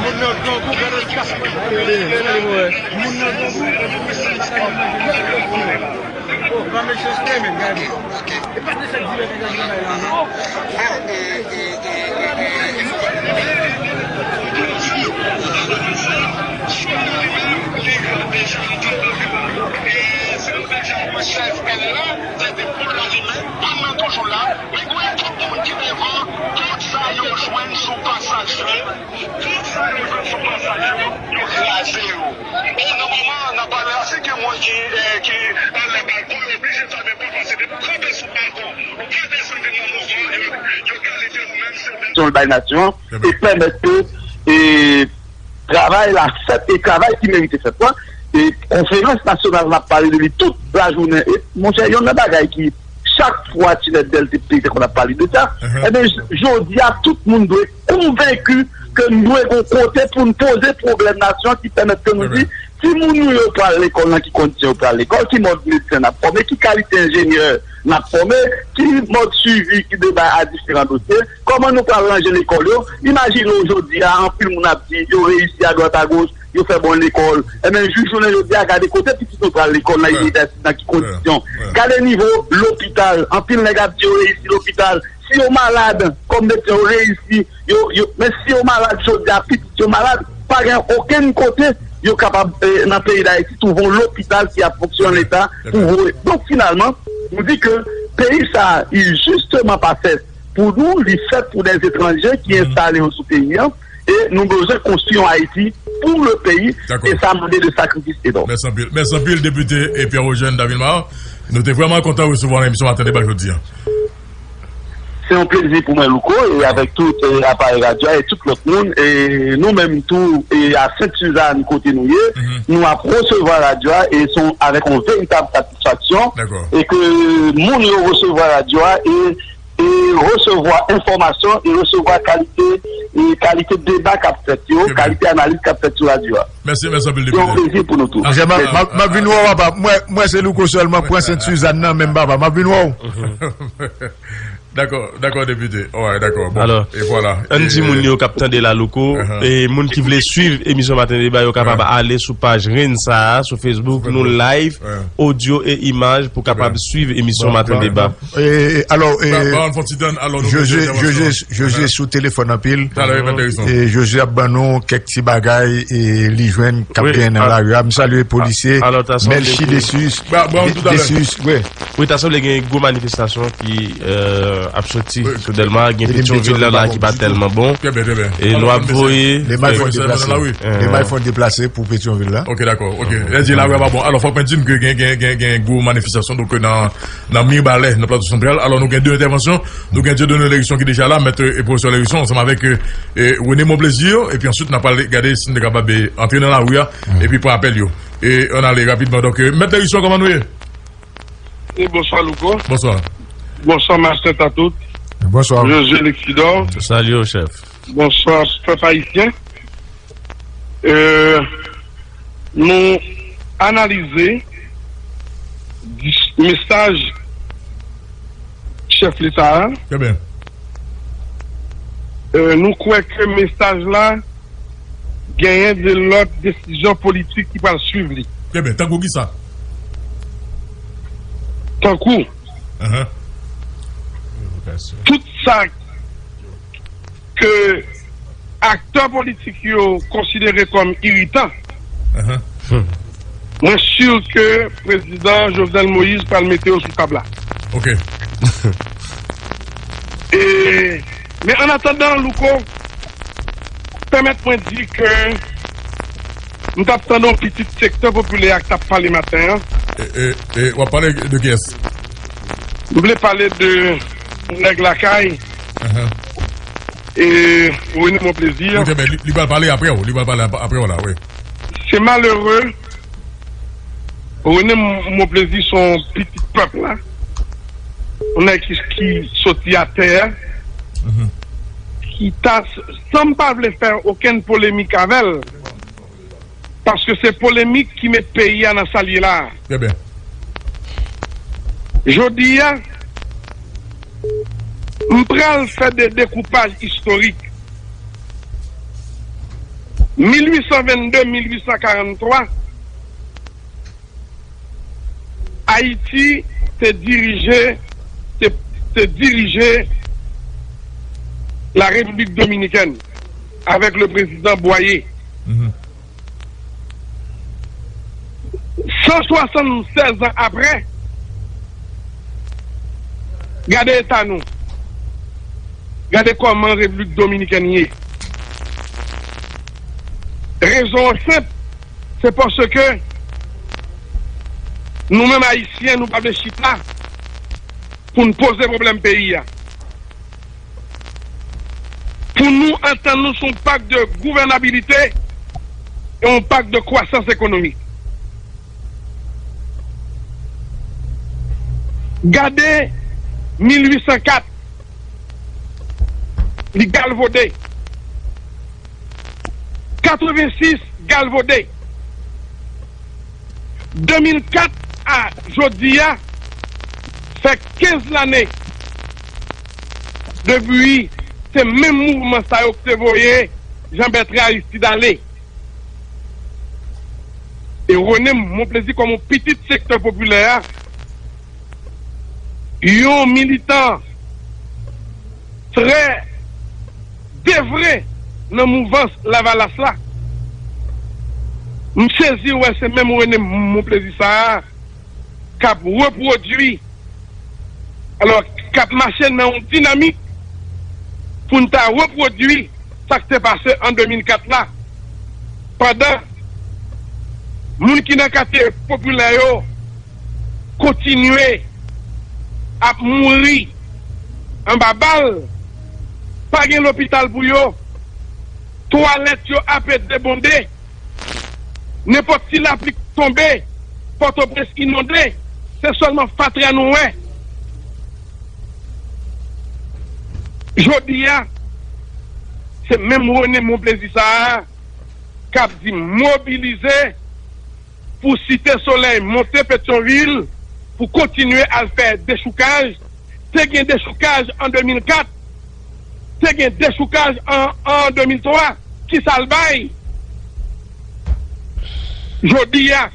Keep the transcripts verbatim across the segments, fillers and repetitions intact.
Moun nan grangou, gade l kase. Moun nan grangou. Oh, pa mechanste, men, gade. E pa te fè dirèk ak gade la, non. Tout sa yo jwenn sou pasaj yo, tout sa yo jwenn sou pasaj yo, yo kraze yo. Bon, nan moman n ap pale a, si gen moun ki, eh, ki anlè balkon, yo oblije fèmen pòt la, se depi w kanpe sou balkon, ou pa desann vin nan mouvman, yo, yo kalifye ou menm se de. L bay nasyon an, e pèmèt ke, e, travay la fèt, e travay ki merite fèt la, e konferans nasyonal n ap pale de li tout lajounen. E, monchè, yonn nan bagay ki, chak fwa Tinèt Bèl te pete konn ap pale de sa, ebyen, j- jodi a, tout moun dwe konvenki ke n dwe gon kote pou n poze pwoblèm nasyon ki pèmèt ke nou di, timoun nou yo pral lekòl, nan ki kondisyon yo pral lekòl, ki mòd medsen n ap fòme, ki kalite enjenyè n ap fòme, ki mòd swivi ki deba a diferan dosye, kòman nou pral ranje lekòl yo. Imajine w jodi a, anpil moun ap di yo reyisi adwat agoch, yo fè bon lekòl. Ebyen, jis jounen jodi a, gade kote pitit nou pral lekòl nan, nan ki kondisyon. Gade nivo lopital. Anpil nèg ap di yo reyisi lopital. Si yo malad, kòm medsen, yo reyisi. Yo, yo, men si yo malad jodi a, pitit yo malad, pa gen okenn kote yo kapab, eh, nan peyi Dayiti, twouve yon lopital ki ap fonksyone leta pou voye. Donk, finalman, nou di ke peyi sa a, li jisteman pa fèt pou nou, li fèt pou dè etranje ki enstale yo sou peyi an, e nou bezwen konstwi yon Ayiti pou le peyi, e sa mande de sakrifis enòm. Mèsi anpil. Mèsi anpil, depite, e, Pierre Eugène Davilmar. Nou te vrèman kontan resevwa w nan emisyon Maten Deba jodi a. Se yon plezi pou mwen, Louko, e avèk tout, e, aparèy radyo a e tout lòt moun. E nou menm tou, e a Sent Sizàn, kote nou ye, nou ap resevwa radyo a, e se yon, avèk yon veritab satisfaksyon, e ke moun yo resevwa radyo a, e, e resevwa enfòmasyon, e resevwa kalite, e kalite deba k ap fèt yo, kalite analiz k ap fèt sou radyo a. Mèsi, mèsi anpil, depite. Se yon plezi pou nou tou. Monchè, m ap, m ap, m ap vin wè w, papa. Mwen, mwen se Louko sèlman, pran Sent Sizàn nan, menm, papa. M ap vin wè w. Dakò, dakò, depite. Alò, e vwala. Ann di moun yo k ap tande la, Louko, e moun ki vle swiv emisyon Maten Deba, yo kapab ale sou paj Renn sa a, sou Facebook, nou live, odyo e imaj, pou kapab swiv emisyon Maten Deba. E, e, alò, e, Josué, Josué, Josué sou telefòn anpil. E Josué ap ban nou kèk ti bagay, e, li jwenn k ap genyen nan lari a. M salye polisye Melchi Desus. Desus, wi. Wi, ta sanble gen gwo manifestasyon ki, eh, ap soti sou Dèlma, gen Petyonvil la, la ki pa tèlman bon. E nou ap voye. Lemay fò deplase. Lemay fò deplase pou Petyonvil la. Ok, dakò. Ok. Lè di lari a pa bon. Alò, fòk mwen di n ke gen, gen, gen, gen gwo manifestasyon, donk, nan, nan Mibalè, nan Plato Santral. Alò, nou gen de entèvansyon. Nou gen Dieudonné Lhérisson ki deja la, mèt, e, pwofesè Lhérisson, ansanm avèk, e, e, René Monplaisir. Epi answit, n ap pral gade si n te kapab, e, antre nan lari a, epi pran apèl yo. E ann ale rapidman. Donk, e, mèt Lhérisson, kòman nou ye? E bonswa, Louko. Bonswa. Bonswa, Master Tatout. Bonswa. Josué Lexidor. Salye w, chèf. Bonswa, pèp ayisyen. Euh, nou analize dis- mesaj chèf leta a. Trè byen. Euh, nou kwè ke mesaj la genyen de lòt desizyon politik ki pral swiv li. Trè byen. Tankou kisa? Tankou, tout sa ke aktè politik yo konsidere kòm iritan, mwen si ke prezidan Jovenel Moïse pral mete yo sou tab la. Ok. E, men an atandan, Louko, pèmèt mwen di ke m t ap tande yon pitit sektè popilè a k t ap pale maten an. E, e, e, w ap pale de kiyès? M vle pale de nèg lakay. E René Monplaisir. Ok, men li, li pral pale apre w. Li pral pale ap- apre w la, wi. Se malere. René Monplaisir se yon pitit pèp la. Yon nèg ki, ki soti atè a. ki ta, san m pa vle fè okenn polemik avè l, paske se polemik ki met peyi a nan sa l ye la a. Trè byen. Jodi a, m pral fè de dekoupaj istorik. Mil uit san vennde, mil uit san karanntwa, Ayiti te dirije, te, te dirije la Repiblik Dominikèn avèk le prezidan Bwaye. Mhm. San swasannsèz an apre, gade eta nou. Gade kòman Repiblik Dominikèn ye. Rezon an senp, se paske nou menm Ayisyen, nou pa vle chita pou n poze pwoblèm peyi a. Pou nou antann nou sou yon pak de gouvènabilite e yon pak de kwasans ekonomik. Gade mil uit san kat, li galvode. Katrevensis, galvode. De mil kat a jodi a, fè kenz lane depi se menm mouvman sa yo ki te voye Jean Bertrand Aristide ale. E René Monplaisir, kòm yon pitit sektè popilè a, yon militan trè devre nan mouvans Lavalas la. M sezi wè se menm René Monplaisir sa a k ap repwodui, alò, k ap mache nan yon dinamik pou n ta repwodui sa k te pase an de mil kat la, pandan moun ki nan katye popilè yo kontinye ap mouri anba bal, pa gen lopital pou yo, twalèt yo ape debonde, nenpòt ti lapli k tonbe, Pòtoprens inonde, se sèlman fatra nou wè. Jodi a, se menm René Monplaisir sa a k ap di mobilize pou Site Solèy monte Petyonvil pou kontinye al fè dechoukaj. Te gen dechoukaj an de mil kat, te gen dechoukaj an, an de mil twa. Kisa l bay? Jodi a,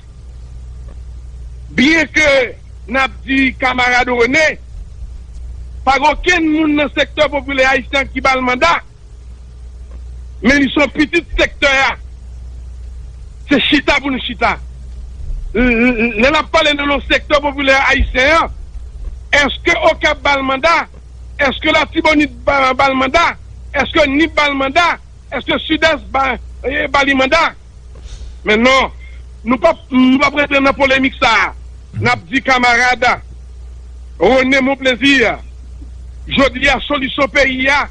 byen ke n ap di kamarad René, pa gen okenn moun nan sektè popilè ayisyen ki ba l manda, men li se yon pitit sektè a. Se chita pou n chita. L-, l-, lè n ap pale nan non sektè popilè ayisyen an, èske Okap ba l manda? Èske Latibonit ba, ba l manda? Èske Nip ba l manda? Èske Sidès ba, eh, ba li manda? Men non, nou p ap, nou p ap rantre nan polemik sa a. N ap di kamarad René Monplaisir, jodi a, solisyon peyi a,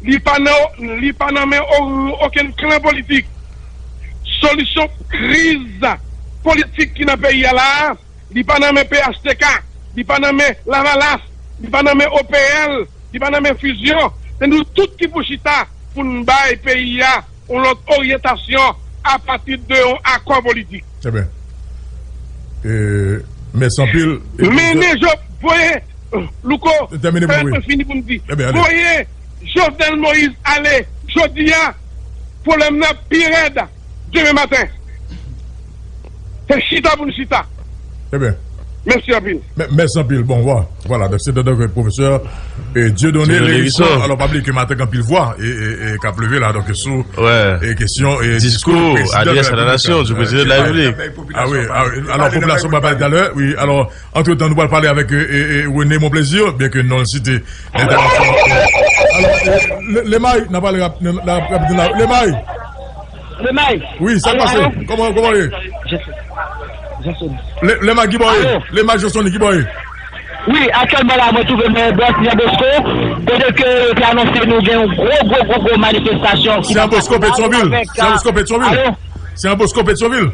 li pa nan, li pa nan men o-, okenn klan politik. Solisyon kriz politik ki nan peyi a la a, li pa nan men P H T K, li pa nan men Lavalas, li pa nan men O P L, li pa nan men Fusion. Se nou tout ki pou chita pou n bay peyi a yon lòt oryantasyon apati de yon akò politik. Trè byen. E, mèsi anpil. E, mennen Job, voye, Louko, tèmine pou mwen, wi. Fini pou m di. Trè byen, ale. Voye Jovenel Moïse ale jodi a, pwoblèm nan pi rèd demen maten. Se chita pou n chita. Trè byen. Mèsi anpil. Mè-, mèsi anpil. Bon, vwa-, vwala. Donk, se te donk pwofesè, e, Dieudonné Lherisson. Alò, pa bliye ke maten gen anpil vwa e, e, e k ap leve la. Donk, sou, e, kesyon, e, diskou prezidan de la Repiblik la. Discours adressé à la nation du président de la République. A wi, a wi. Alò, popilasyon va pale talè. Wi, alò, antretan, nou pral pale avèk, e, e, e, René Monplaisir, byen ke non l site nan entèvansyon. Alò, e, Le-, Lemay, n a pale rap-, n a, rapid la. Lemay! Lemay. Wi, sa k pase? Kòman, kòman w ye? Lemay, ki bò w ye? Lemay Josony, ki bò w ye? Wi, aktyèlman la, mwen twouve mwen bò Jean Bosco, kote ke yo te anonse nou gen yon gwo, gwo, gwo, gwo manifestasyon ki... Jean Bosco Petyonvil. Jean Bosco Petyonvil. Alo? Jean Bosco Petyonvil.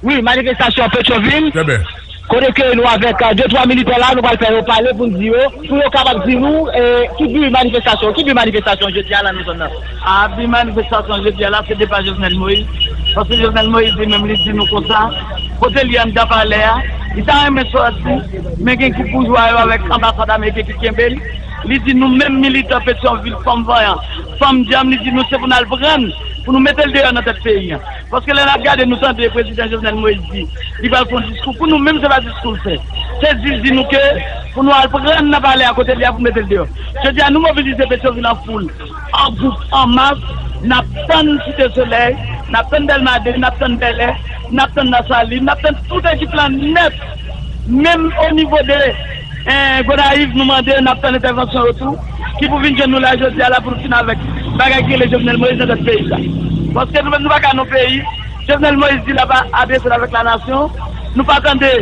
Wi, manifestasyon Petyonvil. Trè byen. Kote ke nou avèk, euh, de twa militè la, nou pral fè yo pale pou n di yo, pou yo kapab di nou, eh, ki bi manifestasyon, ki bi manifestasyon jodi a la nan zòn nan. A, bi manifestasyon jodi a la, se depa Jovenel Moïse. Paske Jovenel Moïse li menm li di nou konsa, kote li anndan palè a, li ta renmen sòti, men gen ki boujwa yo avèk anbasad ameriken ki kenbe l. Li di nou menm militan Petyonvil, fanm vanyan, fanm djanm, li di nou se pou n al pran l, pou nou mete l deyò nan tèt peyi a. Paske lè n ap gade, nou tande prezidan Jovenel Moïse di, li pral fè yon diskou. Pou nou menm, se pa diskou l fè. Se di l di nou ke pou nou al pran nan palè a kote li a pou mete l deyò. Jodi a, nou mobilize Petyonvil an foul, an gwoup, an mas. N ap tann Site Solèy, n ap tann Dèlma de, n ap tann Bèlè, n ap tann Lasalin, n ap tann tout ekip la nèt. Menm o nivo de, eh, Gonayiv, nou mande, n ap tann entèvansyon yo tou, ki pou vin jwenn nou la jodi a la pou nou fin avèk bagay ki rele Jovenel Moïse nan tèt peyi sa. Paske nou menm nou pa ka nan peyi, Jovenel Moïse di l ap adrese l avèk lanasyon, nou pa tande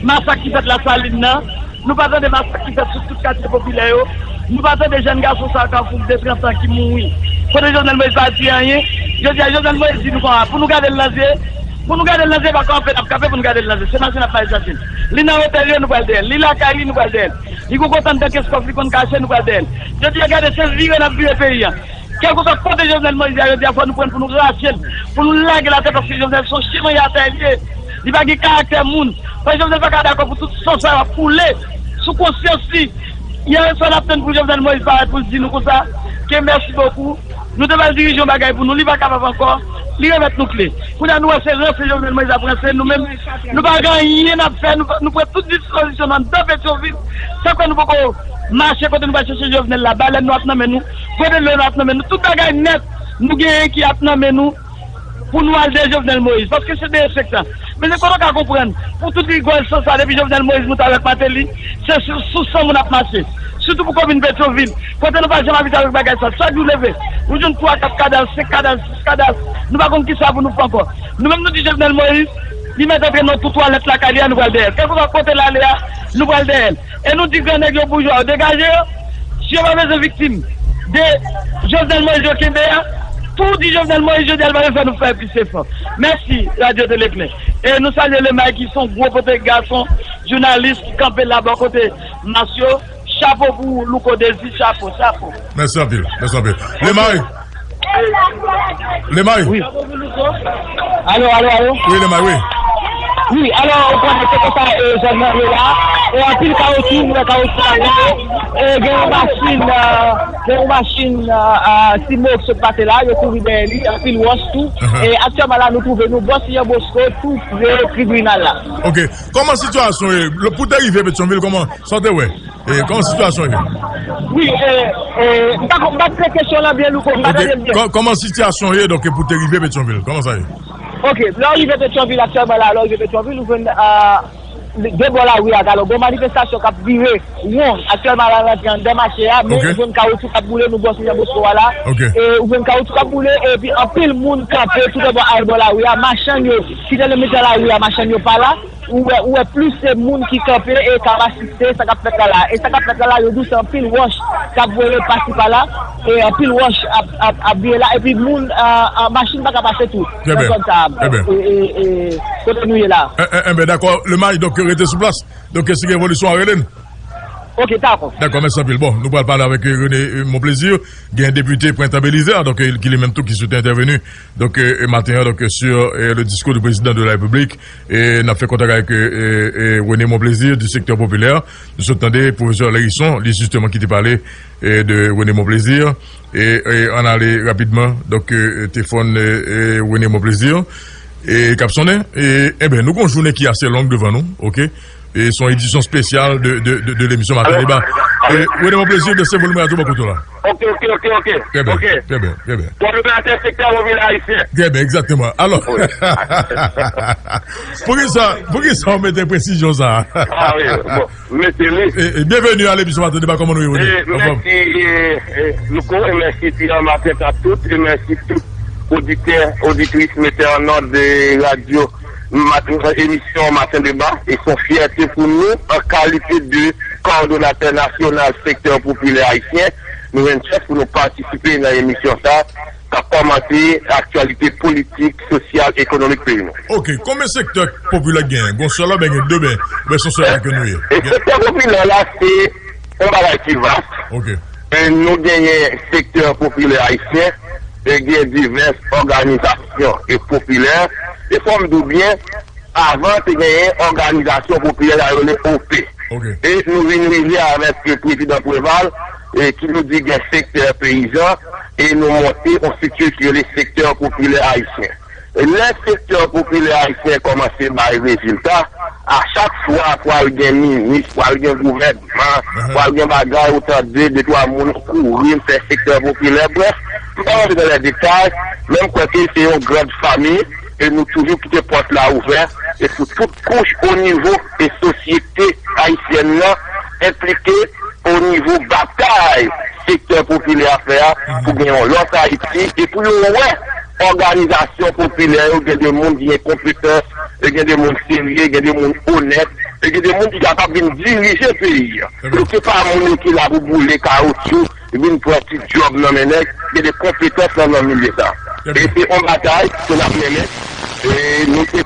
masak ki fèt Lasalin nan, nou pa tande masak ki fèt sou tout katye popilè yo, nou pa tande jèn gason sa Kafou de trant an ki mouri. Kote Jovenel Moïse pa di anyen, jodi a Jovenel Moïse di nou konsa, pou nou gade l nan zye, pou nou gade l nan zye, pa kanpe n ap kanpe pou nou gade l nan zye, se mache n ap mache chache l. Li nan otèl yo, nou pral dèyè l. Li lakay li, nou pral dèyè l. Li gon kote anndan kès kòf li konn kache, nou pral dèyè l. Jodi a gade, se vire n ap vire peyi a. Kèlkeswa kote Jovenel Moïse ye a, jodi a fò nou pran l pou nou rache l, pou nou lage l atè, paske Jovenel se yon chimè atè li ye. Li pa gen karaktè moun. Paske Jovenel pa ka dakò pou tout san sa yo ap koule sou konsyans li. Yè swa n ap tann pou Jovenel Moïse parèt pou l di nou konsa ke mèsi bokou. Nou te pral dirije yon bagay pou nou, li pa kapab ankò. Li remèt nou kle. Kounye a nou wè se ranse Jovenel Moïse ap ranse nou menm. Nou pa gen anyen n ap fè, nou, nou pran tout dispozisyon nou anndan Petyonvil. Sa k fè nou poko mache kote nou pral chèche Jovenel la. Balèn nou ap nan men nou. Gode dlo nou ap nan men nou. Tout bagay nèt nou genyen ki ap nan men nou pou nou al dèyè Jovenel Moïse. Paske se dezenfektan. Men se kote w ka konprann, pou tout rigòl san sa, depi Jovenel Moïse moute avèk Martelly, se sou, sou san moun ap mache. Sitou pou komin Petyonvil, kote nou pa janm abitye avèk bagay sa. Chak jou leve, ou jwenn twa, kat kadav, senk kadav, sis kadav. Nou pa konn kisa pou nou fè ankò. Nou menm nou di Jovenel Moïse, li mèt antre nan tou twalèt lakay li a, nou pral dèyè l. Kèlkeswa kote l ale a, nou pral dèyè l. E nou di grannèg yo, boujwa yo, degaje yo. Si yo pa bezwen viktim de Jovenel Moïse yo kenbe a, tou di Jovenel Moïse jodi a, li pa bezwen fè nou fè plis efò. Mèsi, Radyo Tele Klè. E nou salye Lemay ki se yon gwo pote gason, jounalis ki kanpe la bò kote mas yo. Chapo pou ou, Louko Dezi, chapo, chapo. Mèsi anpil, mèsi anpil. Lemay, Lemay. Wi. Alo, alo, alo. Wi, Lemay, wi. Wi, alò, ou konnen se konsa, e, zòn nan ye la. E, anpil kawoutchou, nou wè kawoutchou la boule. E, gen yon machin, e, gen yon machin, e, e, Simo ki sot pase la, yo kouri dèyè li, anpil wòch tou. Ahan. E, aktyèlman la, nou twouve nou bò Siyan Bosko, tou pre tribinal la. Ok. Kòman sitiyasyon ye? Lè, pou te rive Petyonvil, kòman, sa w te wè? E, kòman sitiyasyon ye? Wi, e, e, m pa, m pa tande kesyon lan byen, Louko, m pa tande l byen. Ok, kò-, kòman sitiyasyon ye, donk, pou te rive Petyonvil? Kòman sa ye? Ok, lè w rive Petyonvil aktyèlman la, lè w rive Petyonvil, ou jwenn, a, de, de bò lari a, alò, gon manifestasyon k ap vire won aktyèlman la, rantre anndan mache a, men ou jwenn kawoutchou k ap boule, nou bò Siyan Bosko a la. Ok. E, ou jwenn kawoutchou k ap boule, epi anpil moun kanpe toulèbò al bò lari a, machann yo, ki te nan mitan lari a, machann yo pa la. Ou wè, ou wè plis se moun ki kanpe e k ap asiste sa k ap fèt la la. E sa k ap fèt la la, yo di w se anpil wòch k ap voye pasi pa la, e anpil wòch ap, ap, ap vire la, epi moun, a, a, machin pa ka pase tou nan zòn sa a. Trè byen. E, e, e, kote nou ye la. E, e, e, ben, dakò, Lemay, donk, rete sou plas. Donk, si gen evolisyon, rele n. Ok, dakò. Dakò, mèsi anpil. Bon, nou pral pale avèk, e, René, e, Monplaisir, gen depite Prentan Belizaire, donk, e, ki li menm tou ki sot entèveni, donk, e, e, maten an, donk, e, sur, e, le discours du président de la République, e, n ap fè kontak avèk, e, e, e, René Monplaisir du secteur populaire. Nou sot tande pwofesè Lherisson, li jisteman ki te pale, e, de René Monplaisir. E, e, ann ale rapidman, donk, e, telefòn, e, e, René Monplaisir, e, k ap sonnen. E, enben, nou gen yon jounen ki ase long devan nou, ok? E se yon edisyon espesyal de, de, de, de lemisyon Maten Deba. E, René Monplaisir, bese volim radyo bò kote w la. Ok, ok, ok, ok. Trè byen, trè byen, trè byen. Kòdonatè sektè popilè ayisyen. Trè byen, egzakteman. Alò, poukisa, poukisa w mete presizyon sa a? A wi, bon, mete li. E, e, byenveni a lemisyon Maten Deba, kòman nou ye, René? E, mèsi, e, e, Louko, e mèsi Ti Maten a tout, e mèsi tout oditè, oditris, metè an òd de radyo, mat-, emisyon Maten Deba, e se yon fyète pou nou, an kalite de kòdonatè nasyonal sektè popilè ayisyen, nou jwenn chans pou nou patisipe nan emisyon sa a. k ap kòmante aktyalite politik, sosyal, ekonomik peyi nou. Ok, konbyen sektè popilè k genyen? Gon sèl oubyen gen de, ben, oubyen se yon sèl ke nou ye? E sektè popilè la, se yon bagay ki vas. Ok. E nou genyen sektè popilè ayisyen, e gen divès òganizasyon e popilè. E fò m di w byen, avan te genyen òganizasyon popilè sa yo rele O P. Ok. E nou vin rive avèk prezidan Preval, e ki nou di gen sektè peyizan, e nou monte yon estrikti ki rele sektè popilè ayisyen. E lè sektè popilè ayisyen kòmanse bay rezilta, a chak fwa pral gen minis, pral gen gouvènman, pral gen bagay, ou tande de twa moun kouri, m fè sektè popilè. Brèf, m pa rantre nan lè detay, men m kwè ke se yon grand fanmi, e nou toujou kite pòt la ouvè, e pou tout kouch o nivo e sosyete ayisyèn nan enplike o nivo batay sektè popilè a fè a pou gen yon lòt Ayiti, e pou yo wè òganizasyon popilè yo gen de moun ki gen konpetans, e gen de moun serye, gen de moun onèt, e gen de moun ki kapab vin dirije peyi a. Yo se pa moun yo ki la pou boule kawotchou, vin pran ti djòb nan men nèg, gen de konpetans nan, nan milye sa. E se yon batay ke n ap mennen, e nou se